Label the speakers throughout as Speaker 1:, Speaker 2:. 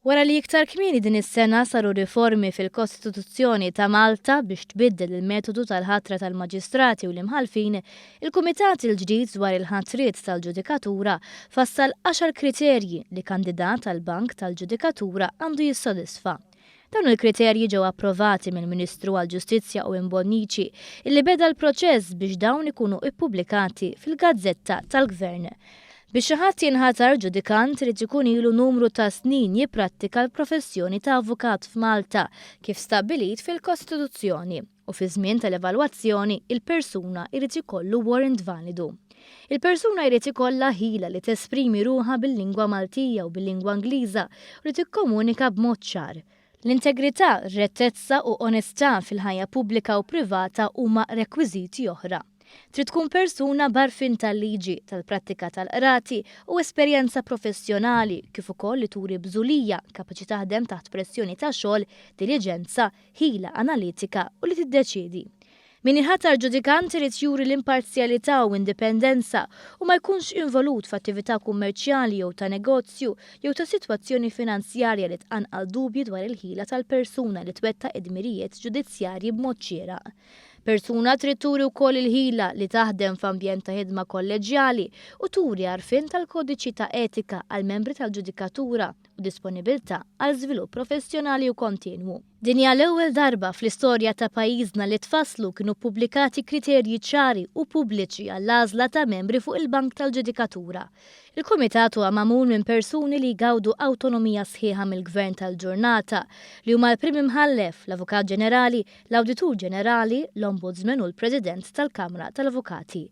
Speaker 1: Wara li iktar kmieni din is-sena saru riformi fil-Kostituzzjoni ta' Malta biex tbiddel il-metodu tal-ħatra tal-maġistrati u l-imħallfin, il-Kumitat il-ġdid dwar il-ħatriet tal-ġudikatura fassal għaxar kriterji li kandidat għall-bank tal-ġudikatura għandu jissodisfa. Dawn il-kriterji ġew approvati mill-Ministru għall-Ġustizzja Owen Bonnici illi beda l-proċess biex dawn ikunu ippubblikati fil-Gazzetta tal-Gvern. Biex xi ħadd jinħatar ġudikant irid ikun ilu numru ta' snin jipprattika l-professjoni ta' avukat f'Malta kif stabbilit fil-Kostituzzjoni u fiż-żmien tal-evalwazzjoni il-persuna jrid ikollu warrant validu. Il-persuna jrid ikollha ħila li tesprimi ruħha bil-lingwa Maltija u bil-lingwa Ingliża u li tikkomunika b'mod ċar. L-integrità, rettezza u onestà fil-ħajja pubblika u privata huma rekwiżiti oħra. Trid tkun persuna b'għarfien tal-liġi, tal-prattika tal-qrati u esperjenza professjonali kif ukoll li turi bżulija, kapaċi taħdem taħt pressjoni ta' xogħol, diliġenza, ħila analitika u li tiddeċiedi. Min jinħatar ġudikant irid juri l-imparzjalità u indipendenza u ma jkunx involut f'attività kummerċjali jew ta' negozju jew ta' sitwazzjoni finanzjarja li tqanqal dubji dwar il-ħila tal-persuna li twettaq id-dmirijiet ġudizzjarji b'mod xieraq. Persuna trid turi wkoll il-ħila li taħdem f'ambjent ta' ħidma kolleġġjali u turi għarfien tal-kodiċi ta' etika għall-membri tal-ġudikatura u disponibilità għal żvilupp professjonali u kontinwu. Din hija l-ewwel darba fl-istorja ta' pajjiżna li tfasslu kienu ppubblikati kriterji ċari u pubbliċi għall-għażla ta' membri fuq il-bank tal-ġudikatura. Il-Kumitat huwa magħmul minn persuni li jgawdu awtonomija sħiħa mill-Gvern tal-ġurnata, li huma l-Prim Imħallef, l-Avukat Ġenerali, l-Awditur Ġenerali, l-Ombudsman u l-President tal-Kamra tal-Avukati.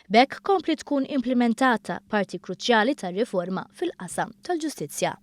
Speaker 1: B'hekk kompliet tkun implimentata parti kruċjali tar-riforma fil-qasam tal-ġustizzja.